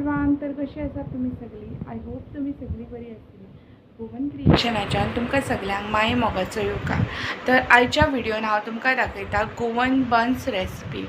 Everyone, तर कशी आसा तुमी सगळीं? I hope तुमी सगळीं बरी आसतली. गोवन क्रिएशनाच्यान तुमकां सगळ्यांक माय मोगाचो येवकार. तर आयच्या व्हिडियोन हांव तुमकां दाखयता गोवन बन्स रेसिपी.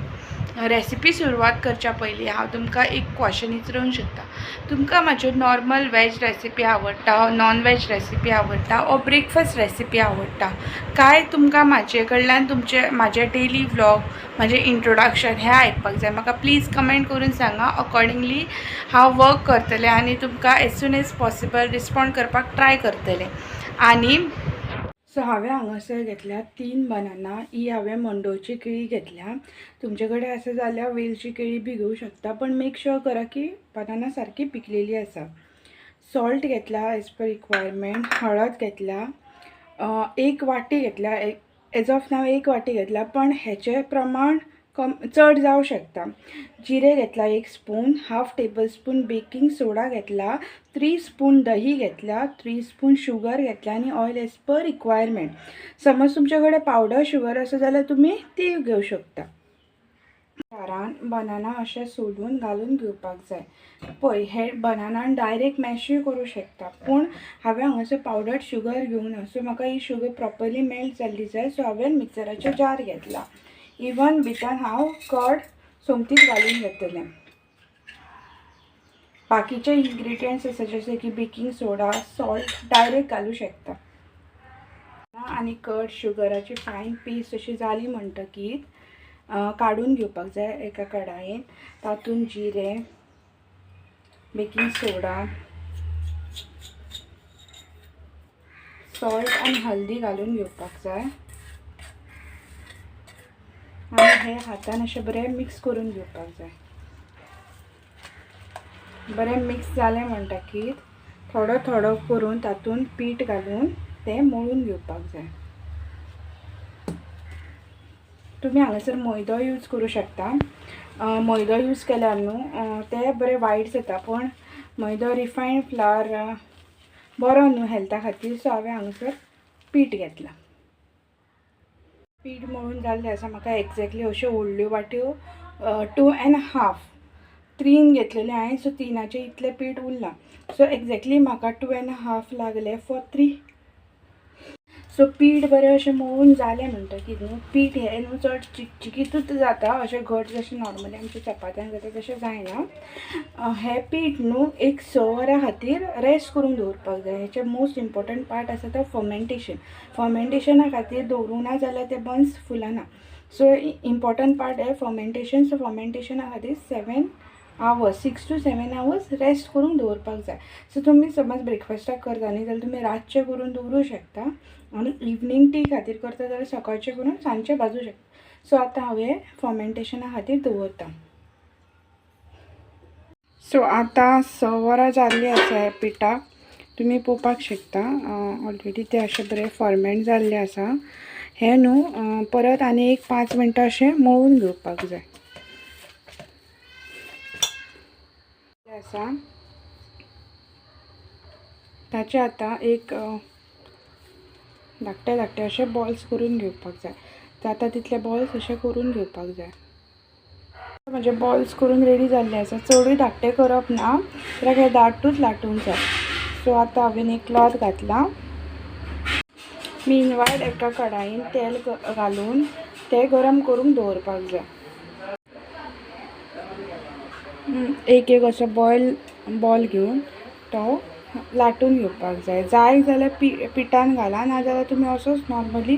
रेसिपी सुरवात करच्या पयलीं हांव तुमकां एक क्वेश्चन विचारूंक शकता. तुमकां म्हाज्यो नॉर्मल वेज रेसिपी आवडटा, नॉन वेज रेसिपी आवडटा ओ ब्रेकफास्ट रेसिपी आवडटा काय तुमकां म्हाजे कडल्यान तुमचे म्हाजे डेली व्लॉग, म्हाजें इंट्रोडक्शन हें आयकपाक जाय? म्हाका प्लीज कमेंट करून सांगा. अकॉर्डिंगली हांव वर्क करतलें आनी तुमकां as soon as possible respond करपाक ट्राय करतलें. आनी सो हांवें हांगासर घेतल्या 3 बनाना. ही हांवें मंडोळची केळी घेतल्या. तुमचे कडेन आसा जाल्यार वेलची केळी बी घेवं शकता, पण मेक शुअर करा की बनाना सारकी पिकलेली आसा. सॉल्ट घेतला एज पर रिक्वायरमेंट, हळद घेतल्या, 1 वाटी घेतल्या, एज ऑफ नाव 1 वाटी घेतला, पण हेचें प्रमाण कम चड जावं शकता. जिरे घेतला 1 spoon, half tablespoon baking soda घेतला, 3 स्पून दही घेतला, 3 स्पून शुगर घेतला आनी ऑयल एज पर रिक्वायरमेंट. समज तुमचे कडेन पावडर शुगर आसा जाल्यार तुमी ती घेवं शकता. घरान बनाना अशें सोलून घालून घेवपाक जाय. पळय, हे बनाना डायरेक्ट मॅशूय करूं शकता, पूण हांवें हांगासर पावडर शुगर घेवना, सो म्हाका ही शुगर प्रॉपरली मेल्ट जाल्ली जाय. सो हांवें मिक्सराचें जार घेतला. इवन भितर हांव कर्ड सोमतीच घालून घेतलें. बाकीचे इन्ग्रिडियंट्स आसा जशे की बेकिंग सोडा, सॉल्ट डायरेक्ट घालूं शकता. आनी कर्ड शुगराची फायन पेस्ट अशी जाली म्हणटकीर काडून घेवपाक जाय एका कडायेन. तातूंत जिरें, बेकिंग सोडा, सॉल्ट आनी हल्दी घालून घेवपाक जाय आनी हे हातान अशें बरें मिक्स करून घेवपाक जाय. बरें मिक्स जालें म्हणटकीर थोडो थोडो करून तातूंत पीठ घालून तें मळून घेवपाक जाय. तुमी हांगासर मैदो यूज करूं शकता. मैदो यूज केल्यार न्हू तें बरें वायट जाता, पण मैदो रिफायंड फ्लावर बरो न्हू हेल्था खातीर. सो हांवें हांगासर पीठ घेतलां. पीठ मळून जाल्लें आसा. म्हाका एग्जॅक्टली अश्यो व्हडल्यो वाट्यो 2.5 3 घेतलेलें हांवें. सो 3 इतलें पीठ उरलां. सो एग्जॅक्टली म्हाका 2.5 लागले फॉर 3. सो पीठ बरें अशें मळून जालें म्हणटकीर न्हू पीठ हें न्हू चड चिकचिकीतूच जाता, अशें घट जशें नॉर्मली आमच्या चपात्यांक जाता तशें जायना. हें पीठ न्हू एक 6 वरां खातीर रेस्ट करूंक दवरपाक जाय. हेचें मोस्ट इम्पोर्टंट पार्ट आसा तो फर्मेंटेशन. फर्मेंटेशना खातीर दवरूंक ना जाल्यार ते बन्स फुलना. सो इम्पोर्टंट पार्ट हें फर्मेंटेशन. सो फर्मेंटेशना खातीर 7 hours, 6 to 7 hours rest करूंक दवरपाक जाय. सो तुमी समज ब्रेकफास्टाक करता न्ही जाल्यार तुमी रातचें करून दवरूं शकता आनी इवनींग टी खातीर करता जाल्यार सकाळचें करून सांजचें भाजूं शकता. सो आतां हांव हें फर्मेंटेशना खातीर दवरता. सो आतां 6 वरां जाल्लीं आसा ह्या पिठाक. तुमी पळोवपाक शकता ऑलरेडी तें अशें बरें फर्मेंट जाल्लें आसा. हें न्हू परत आनी एक 5 मिनटां अशें मळून घेवपाक जाय आसा. ताचे आतां एक धाकटे धाकटे अशे बॉल्स करून घेवपाक जाय. जाता तितले बॉल्स अशे करून घेवपाक जाय. म्हजे बॉल्स करून रेडी जाल्ले आसा. चडूय धाकटे करप ना, कित्याक हे दाटूच लाटूंक जाय. सो आतां हांवें एक क्लॉथ घातला. मीनवायल एका कडायेन तेल घालून तें गरम करूंक दवरपाक जाय. एक एक असो बॉल घेवन तो लाटून घेवपाक जाय. जाय जाल्यार पिठान घाला, ना जाल्यार तुमी असोच नॉर्मली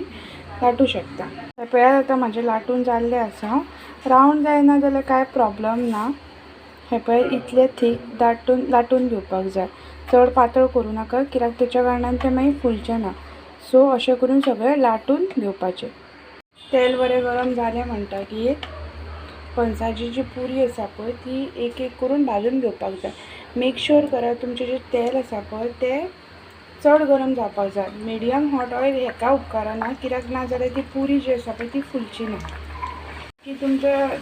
लाटूं शकता. पळयात आतां म्हाजें लाटून जाल्लें आसा. रावंड जायना जाल्यार कांय प्रॉब्लम ना. हें पळय इतलें थीक लाटून घेवपाक जाय. चड पातळ करूं नाका, कित्याक तेच्या कारणान तें मागीर फुलचें ना. सो अशें करून सगळें लाटून घेवपाचें. तेल बरें गरम जालें म्हणटकीर पणसाची जी पुरी आसा पळय ती एक एक करून भाजून घेवपाक जाय. मेक शुअर करा तुमचें जें तेल आसा पळय तें चड गरम जावपाक जाय. मिडियम हॉट ऑयल हेका उपकारना, कित्याक ना जाल्यार ती पुरी जी आसा पळय ती फुलची ना. की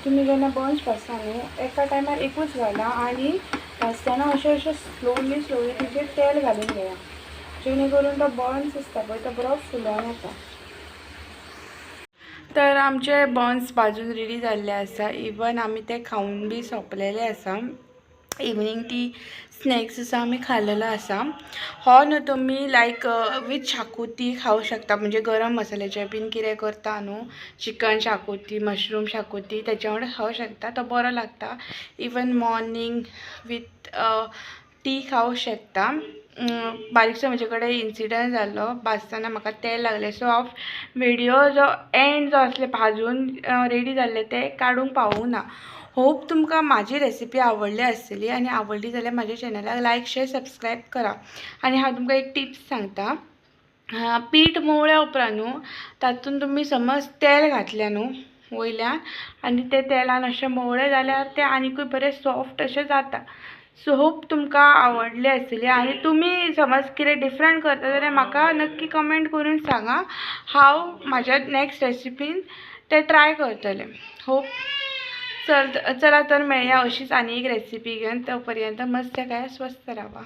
तुमी जेन्ना बन्स भाजता न्हू एका टायमार एकूच घाला आनी भाजतना अशें अशें स्लोली स्लोली तिचेर तेल घालून घेया, जेणे करून तो बन्स आसता पळय तो बरो फुलोन येता. तर आमचे बन्स भाजून रेडी जाल्ले आसा. इवन आमी ते खावन बी सोंपलेले आसा. इवनींग टी स्नॅक्स आसा आमी खाल्लेलो आसा. हो न्हू तुमी लायक वीथ शाकुती खावंक शकता, म्हणजे गरम मसाल्याचें बीन कितें करता न्हू, चिकन शाकुती, मशरूम शाकुती, तेच्या वांगडा खावंक शकता, तो बरो लागता. इवन मॉर्नींग वीथ टी खावंक शकता. बारीकसो म्हजे कडेन इन्सिडंट जाल्लो, भाजतना म्हाका तेल लागलें, सो हांव व्हिडियो जो एंड जो आसले भाजून रेडी जाल्ले ते काडूंक पावूंक ना. होप तुमकां म्हाजी रेसिपी आवडली आसतली आनी आवडली जाल्यार म्हाज्या चॅनलाक लायक, शेर, सबस्क्रायब करा. आनी हांव तुमकां एक टिप्स सांगता, पीठ मोवल्या उपरांत न्हू तातूंत तुमी समज तेल घातलें न्हू वयल्यान आनी ते तेलान अशें मोवलें जाल्यार तें आनिकूय बरें सॉफ्ट अशें जाता. सो होप तुमकां आवडली आसतली आनी तुमी समज कितें डिफरंट करता जाल्यार म्हाका नक्की कमेंट करून सांगा, हांव म्हाज्या नॅक्स्ट रेसिपीन तें ट्राय करतलें. होप चला तर मेळया अशीच आनी एक रेसिपी घेवन, तो पर्यंत मस्त खाया, स्वस्थ रावा.